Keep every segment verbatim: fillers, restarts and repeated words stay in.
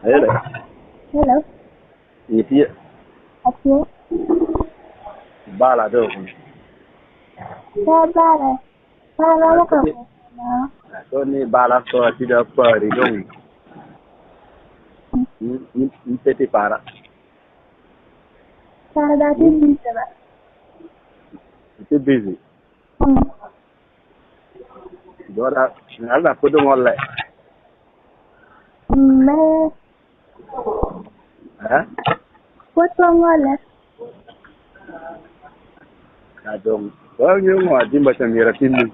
Hello. Hello. Itye? Atye. Bala do. Pe bala. Pe romo ka. Ato ni bala ko atye da pari dong. In, in, in pe ti para. Para da ti busy ba. Itye busy. Mm. Dwara, ŋal na pwod oŋolle. Me. Eh? Pwod pe oŋolle. Ka doŋ, dwara ŋeyo ŋo adimba ca myero atimmi.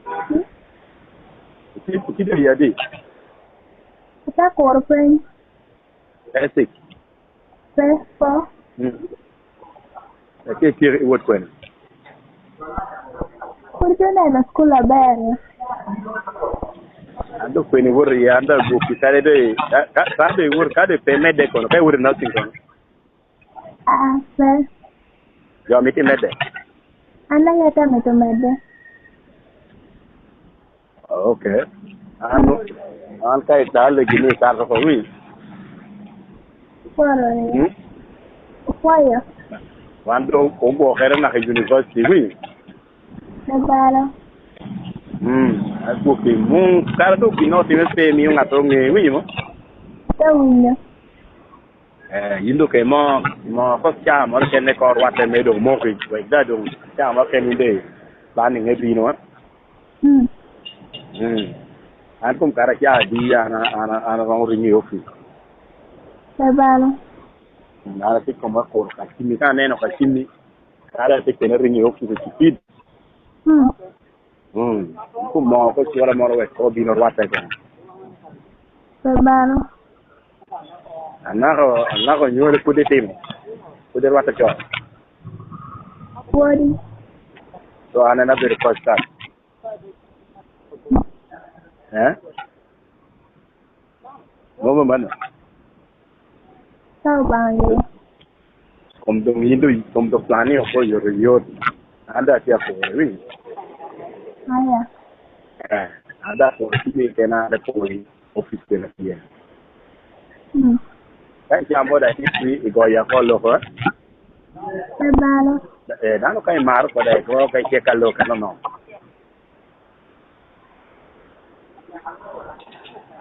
Hmm? Iti-, itido i adi? Ate kuro piny. Basic. Pe, po. Mm. Ake tye i wot kwene? Pwod pe oneno cukul aber. An dok kwene iwoto iye, an dok agwokki kadi doŋ, ka, ka, ka doŋ iwoto, ka doŋ pe imedde kono, ka iwoto i nursing kono? Aa, pe. Jo mito imedde? An daŋ ate mito medde. Ok. An, an ka itale gini ikato oko wi. Kwaro ni. Hmm? Okwayo. Wan do ogwokere naka i university wi. Labalo. Hmm. Agwokki mung kara do gin otime pe miyo ŋat oŋe wi mo. Te winyo. Eh, yin doŋ ke mo, mo kok caa moro kene ko rwatte me doŋ moki, wek da doŋ caa moro kene inde planning e bino, eh? Mm. Mm. An kom kara caa adi, an, an, an aromo ringo i office. Pe balo. Mm, an atye koma kuro ka cimmi, ka aneno ka cimmi, kara atye kene ringo i office i cipid. Mm. Mm. Kun mo ko cwala moro wek ko bino rwatte kono. Pe balo. Anaka, anaka onywole pwod itimo. Pwod irwatte co. Pwodi. So an en abedo first time. Eh? Mom amanno. Ka Obaŋa oye. Kom doŋ yin doŋ, kom doŋ plan ni oko yot oyot. An daŋ atye apore, wi. Aya. Eh, an daŋ apore, tye kena an apore, office kena tye. Mm. Ka icamo daŋ tye free, igoyo oko loko, eh? Pe balo. Eh, dano ka imaro koda igo, ka icek ka loko, kano no.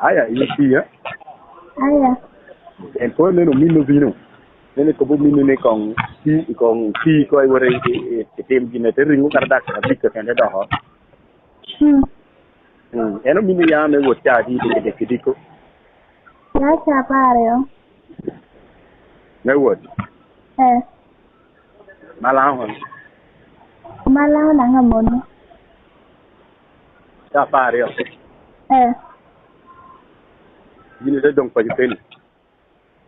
Aya, in iti, eh? Aya. En kono neno ominni obino. Neno ikobo ominni ni kong ti, kong ti ko iwoto i, i, i, itim gin, te ringo kara dakika abic keken te doko. Hmm. Hmm. En ominni ya me wot ca adi i diki diko? Ya ca apar aryo. Me wot? Eh. Malaŋo? Malaŋo daŋ amono. Ca apar aryo? Eh. Yin ite doŋ paco keni?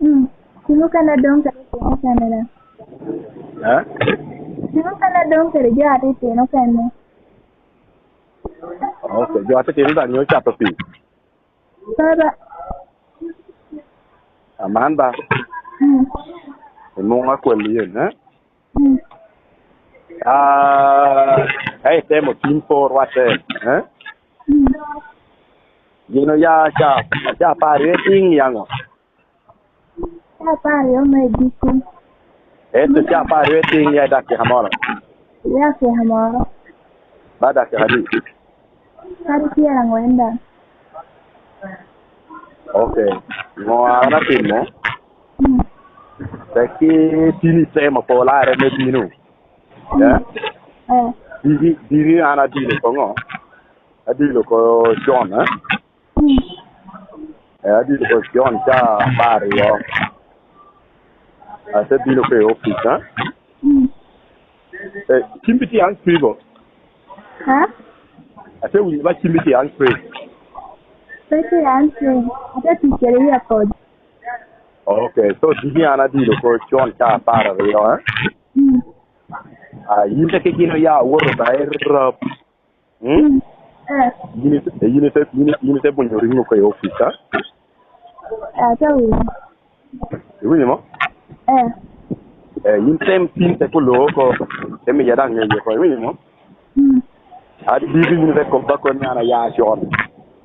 Mm. Cimo kene doŋ kede itino kene daŋ. Eh? Cimo kene doŋ kede jo atitino kene. Ok, jo atitino daŋ nyo cato pii? Baba. Aman ba. Mm. Imuŋ akwel yen, eh? Mm. Ah, ka itemo tim po rwatte, eh? Mm. Gin oya ca, ca apar aryo etiŋ i aŋo? Ca apar aryo me diko. Ento ca apar aryo etiŋ ya i dakika moro? Ya dakika moro. Ba dakika adi? Kadi pyerangwen daŋ. Ok. Ŋo an atimo? Mm. Tekki tin itemo polarre me bino. Mm. Eh? Eh. Diki, diki an adilo ko ŋo? Adilo ko John, eh? Mm. Eh, adilo ko John ca apar aryo. Ate bino pe office, eh? Mm. Eh, cimbi tye hands free bo? Ha? Ate winyo ba cimbi tye hands free. Pe tye hands free. Ate tic kede earpod. Ok, so diki an adilo ko John ca apar aryo, eh? Mm. Ah, yin te kekino ya awoto ba i rap. Mm? Mm. Eh. Yin ite, yin ite, yin, yin ite bunyo ringo ko i office, ha? Eh, ate winyo. Iwinyo mo? Eh. Eh, yin tem tin te kulo ko, te miya daŋ ŋeye ko, iwinyo mo? Mm. Adi diki yin ite kobba koni an aya con.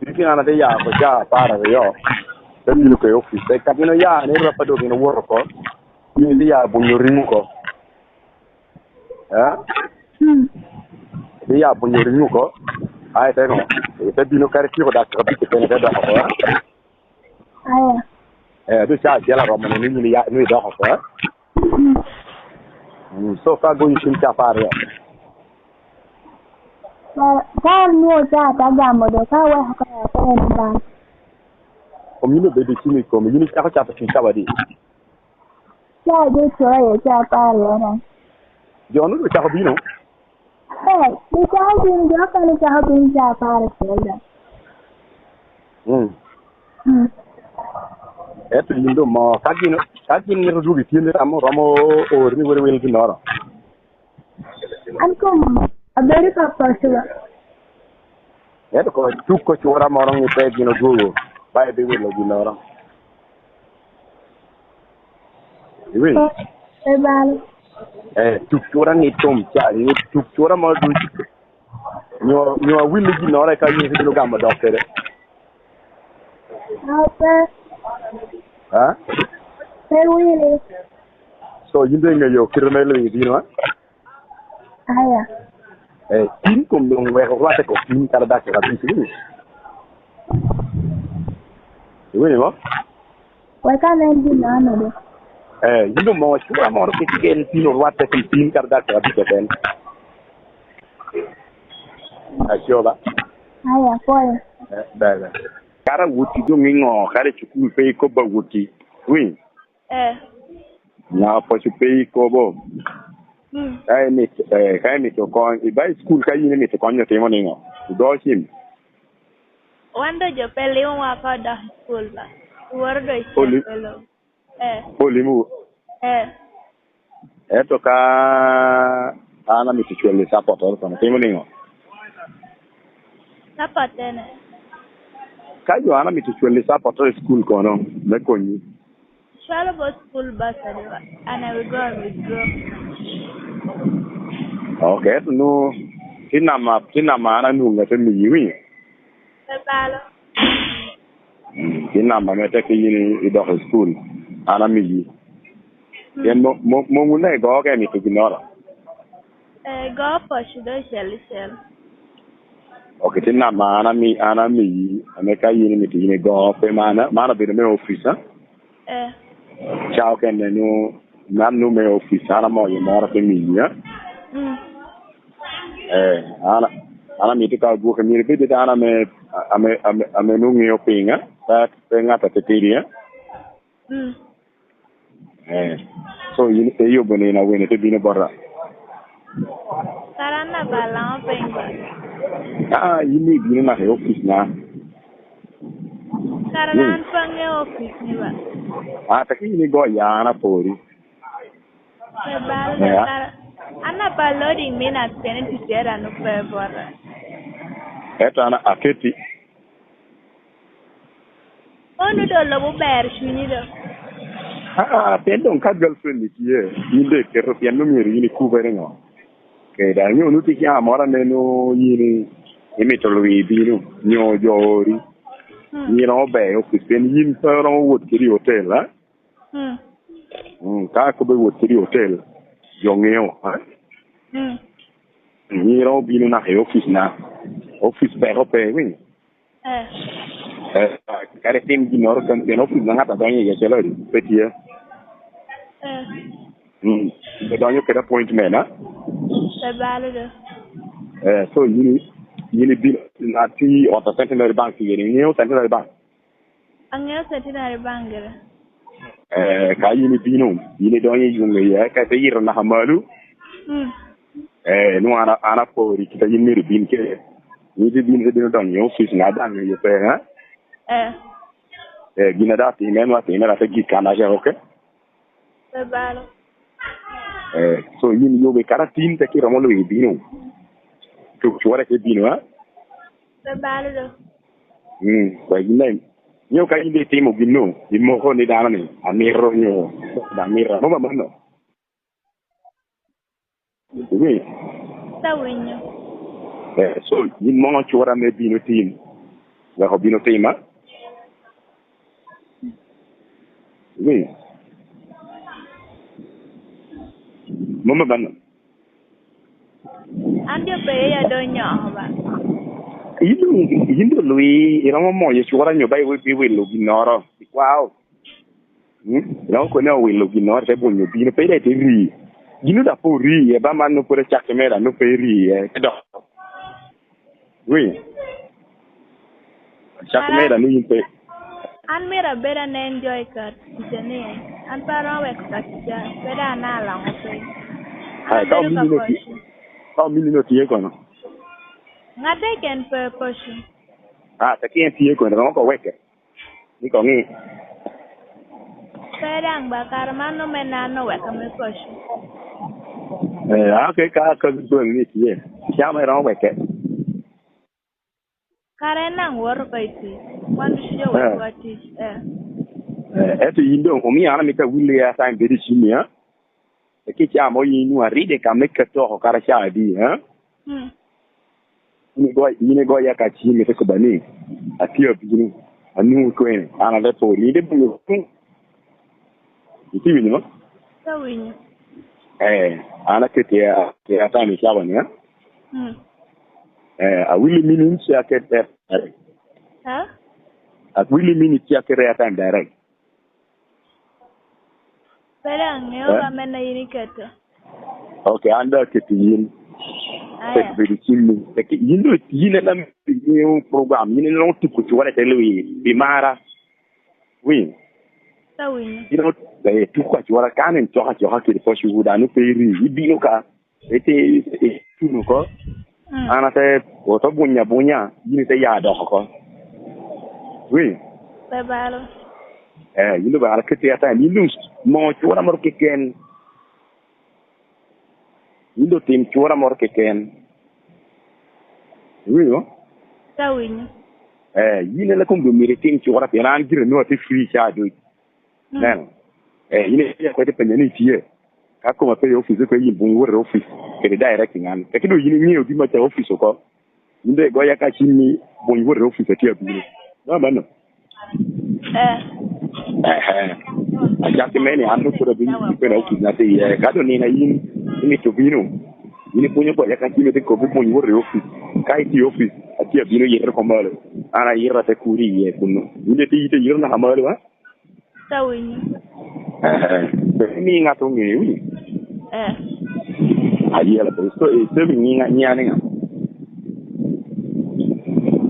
Diki an ate ya ko ca apar aryo. Te bino ka i opic, te ka gin oya ni rappa dok gin owoto oko, gin itye ya bunyo ring oko. Eh? Itye ya bunyo ring oko. Ai, te no, ite bino kare tyeko dak abic keken, ite dok oko, eh? Aya. Eh, dok ca acel aromo ni, ni, ni, ni idok oko, eh? Mm, so ka goyo cim ca apar aryo. Ka, ka anwoŋo ca ata gamo do, ka aweko ka ya apar ni bal. Kom yin obedo i cim i komi, yin icako cato tic cawa di? Ca jo coyo ca apar aryo daŋ. Jo-nu ocako bino? Eh, gicako bino, jo okene cako bino ca apar acel daŋ. Mm. Mm. Ento yin doŋ mo, ka gin, ka gin mito dwogo i tyeni, ram oromo ori ni wot iwil ginnoro? An kom abedo ka paco ba. Ento ko tuk ocura moro ŋitte gin odwogo, ba ibiwilo ginnoro? Iwinyo? Pe, pe balo. Eh, tuk cura ŋit kom ca, ŋit tuk cura moro ducu. Nyo, nyo awilli ginnoro eka yin ibino gamo dok kede. Ah, pe. Ha? Pe wili. So, yin doŋ iŋeyo kite me lweny bino, ha? Aya. Eh, tin kom doŋ wek orwatte oko tin kara dakika abic, iwinyo? Iwinyo bo? Wek anen gin ame do. Eh, yin doŋ mo cura moro keken tin orwatte kom tin kara dakika abic keken. Acoba. Aya, apwoyo. Eh, bebe. Kara awuti doŋ iŋo, kara i cukul pe ikobo awuti. Winy. Eh. Ŋa paco pe ikobo? Mm. Ka imito, eh, ka imito kony, iba i cukul ka in imito kony otimo niŋo? Igo cim? Wan do jo pe limowa oko dok i cukul ba. Woro do i Oli-, cel pe lo. Eh. Olimo? Eh. Ento ka an amito cwalo i support oro kono, timo niŋo? Support ene? Ka jo an amito cwalo i support oro i cukul kono, me konyi. Cwalo bot school bursary wa, and I will go and withdraw. Ok, ento nu, tin namba, tin namba an anwoŋo ate miyi, iwinyo? Pe balo. Mm, tin namba me tek yin idok i school, an amiyi. Mm. Pien mo-, mo-, mom wun daŋ igo ka imito ginnoro. Eh, go paco do cel i cel. Ok, tin namba an ami-, an amiyi, ame ka yin imito yin igo, pe man, man obedo me office, ha? Eh. Ca okene nu, man nu me office, an amoyo moro ate miyi, ha? Mm. Eh, an, an amito ka odwoke myero ibed dano ame, ame, ame, ame nwoŋo ŋeo piny, ha? Pe, pe ŋat atitidi, ha? Mm. Eh, so yin iyubo nino awene te bino bota? Kara an abalo aŋo piny ba? Ah, yin ibino naka i opic na. Kara an pe aŋeo opic ni ba? Ah, taki yin igo ya an apori. Pe balo, yeah, kara an abalo loading me na pien ticera nu pe bota. Eto an aketi. Onu do lobo ber cunyi do. Aa, pien doŋ ka girlfriend ni tye, yin doŋ iketo pien omyero yin ikubere ŋo? Kede anyo nu tye caa moro ame nu yin imito lwi bino, nyo jo ori. Hmm. Yin romo ber i opic, pien yin pe romo wot kede i hotel, a? Hmm. Mm, ka kobe wot kede i hotel, jo ŋeo, a? Hmm. Yin romo bino naka i opic na. Opic peko pe, iwinyo? Eh. Eh, kadi tim ginnoro kan, pien opic na ŋat a donyo iye calo adi, pe tye. Eh. Mm. Pe donyo kede appointment, a? Pe balo do. Eh, so yin, yin ibino, na ti ot a Centenary Bank, yin iŋeo Centenary Bank? Aŋeo Centenary Bank gire. Eh, ka yin ibino, yin idonyo i yuŋ iye, ka ite yito naka malo, mm, eh, nwoŋo an, an apori kit a yin myero ibin kede. Yin ite bino, ite bino donyo i opic na daŋ ŋeyo pe, ha? Eh. Eh, gin a daŋ atime, nwoŋo atime, ate gik kan aca, ok? Pe balo. Eh, so yin yobe kara tin te kiromo lo ibino. Tuk cwore ke bino, ha? Pe balo do. Mm, kwa yin na, nyo ka yin itimo gino, imoko ni dano ni, amito nyo, amito, mo ba mano. Iwinyo? Awinyo. Eh, so, yin mono cura me bino tim, wek obino tima? Ni, mom amanno. An jo pe iya donyo oko ba. Yin doŋ, yin doŋ lwi, iromo moyo cura nyo ba iwi-, iwilo ginnoro, ikwao. Mm? Iromo koni owilo ginnoro, te bwonyo bino, pe ite ri. Gin oda pe ori, e ba man nongo pwod acakke mere, nongo pe iri, e, te dok. Wi. Acak Ara, mera ni yin pe. An myero abed anen jo i kar ticca ni, an pe aromo weko kar ticca, pe daŋ anaka aloŋo piny. An Ai, ka abedo ka ominni noti-, paco. Ka ominni noti tye kono? Ŋatte keken pe paco. Ah, taki en tye kono, romo ko weke. Ni koŋ i. Pe daŋ ba, kare man omenne an oweka me paco. Eh, ah, ke ka, ka doŋ ni tye. Cama iromo weke. Kara en daŋ woto oko i tic. Wan ducu jo Eh. wekwa tic, eh. Eh, ento yin doŋ omio an amito awilli airtime bedo i cimmi, ha? Eka i caa mo yin inwoŋo aride ka me keto oko kara caa adi, ha? Mm. Yin igo-, yin igoya ka cimmi, ite kobba ni, "Atye abino, anwoŋo kwene, an ate pol." Yin ite bino. Itye winyo ma? Atye winyo. Eh, an aketo i a-, i airtime i cawa ni, eh? Mm. Eh, awilli mini in ce aket direct. Ha? Awilli mini ce aket i airtime direct. Pe daŋ aŋeo Eh? ba mene yin iketo. Ok, an daŋ aketo yin. Aya. Tek bedo cimmi. Tek yin do, yin en ame ŋeo program, yin en romo tuko cwara i te luwi, pi mara. Wi. Ka winyo. Yin romo, eh, tuko acwara, ka en cok acoka kede paco, dano pe iri, ibino ka, ite, ituno oko. Mm. An ate, ote bunyo abunya, yin ite ya dok oko. Wi. Pe balo. Eh, yin doŋ balo keti ata, yin doŋ mo cwara moro keken. Yin doŋ tim cura moro keken. Iwinyo? Ka winyo. Eh, yin en kom doŋ myero itim cura, pien an gire nwoŋo atye free ca duc. Mm. Neno. Eh, yin ipenyo akwede penyo ni itye. Ka koma pe i office, kwe yin bwony wot i office kede direct i ŋan. Eka doŋ yin iŋeo gin ma ca office oko. Yin doŋ igoya ka cim ni bwony wot i office, atye abino. Ma mano. Eh. Ehe. Acakki me ni an doŋ pwod abino i pena office na tye iye. Ka doŋ nino a yin imito bino, yin ipwonyo goya ka cim ite kobbi bwony wot i office. Ka itye i office, atye abino, yito oko malo. An ayito ate kuri iye kuno. Yin doŋ ite yito naka malo, a? Ka winyo. Ehe. Pe imi ŋat oŋeo, winyo? Eh. Ayela pe. So, eh, saving nyiŋ, nyiŋ aniŋa?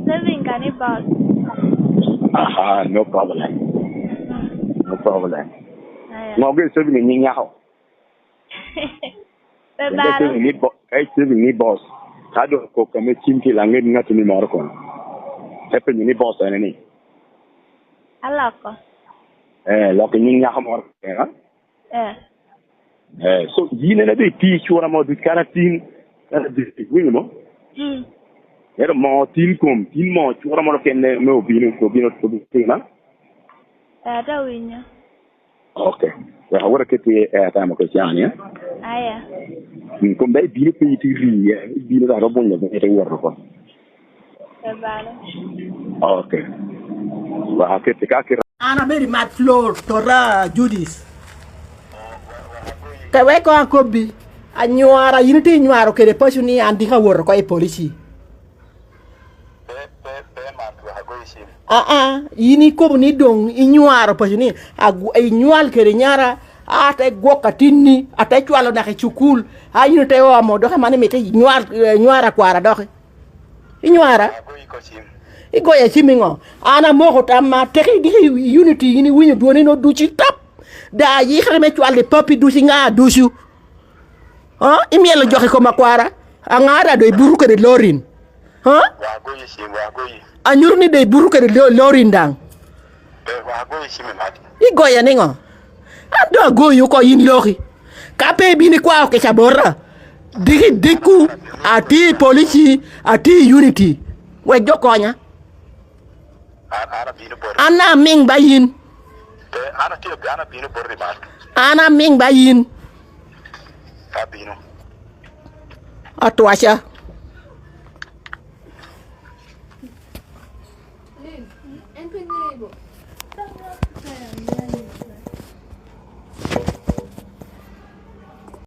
Saving ka ni boss. Aha, no problem. Mm. No problem. Aya. Ŋo ge saving nyiŋ nyako? Pe Ka balo. Iceving ni bo-, ka iceving ni boss, ka dok kok ame cim ki laŋet ŋat ni moro kono. Te penyo ni boss ene ni? Aloko. Eh, loko nyiŋ nyako moro, eh, ha? Eh. Eh, so, yin en abe iti cura mo duc kara tin, kara dit, winyo mo? Mm. Ero mo tin kom, tin mo cura moro kene me obino, obino, obino tima? Eh, ate winyo. Ok. Wek awot aket i airtime oko i caa ni, eh? Aya. Mm, kom da ibino pe iti ri, eh, ibino da romo bunyo bunyo ite wot oko. Pe balo. Ok. Wek aket ka kite. An abedo i Mad Floor, tota Judith. Ka wek koŋ akobbi, anywara, yin itye inywaro kede paco ni an dika awot oko i polici. Pe, pe, pe man twak agoyo cim. Aa, yin ikobo ni doŋ inywaro paco ni, agw-, inywal kede nyara, a, ate gwok atinni, ate cwalo naka i cukul, a, yin ite omo, dok aman imito inywar, eh, inywara kwara doki. Inywara? Agoyi ko cim. Igoya cim iŋo? An amoko tamma, tek idiko i unity, yin iwinyo dwoni no ducu i tap. Da ayikere me cwalo i papi ducu, i ŋa ducu. Ha? Imyelo jok i kom akwara? Aŋa da doŋ ibuto kede lorin? Ha? Wa agoyi cim, wa agoyi. Anyuto ni doŋ ibuto kede lo-, lorin daŋ. Pe, wa agoyi cim i mac. Igoya niŋo? An doŋ agoyi oko yin loki. Ka pe ibino ikwao kica bota, diki dikku, atye i polici, atye i unity. Wek jo konya. An, an abino boti. An amiŋ ba yin. Pe, an atye, an abino boti man. An amiŋ ba yin. Abino. Atwaca.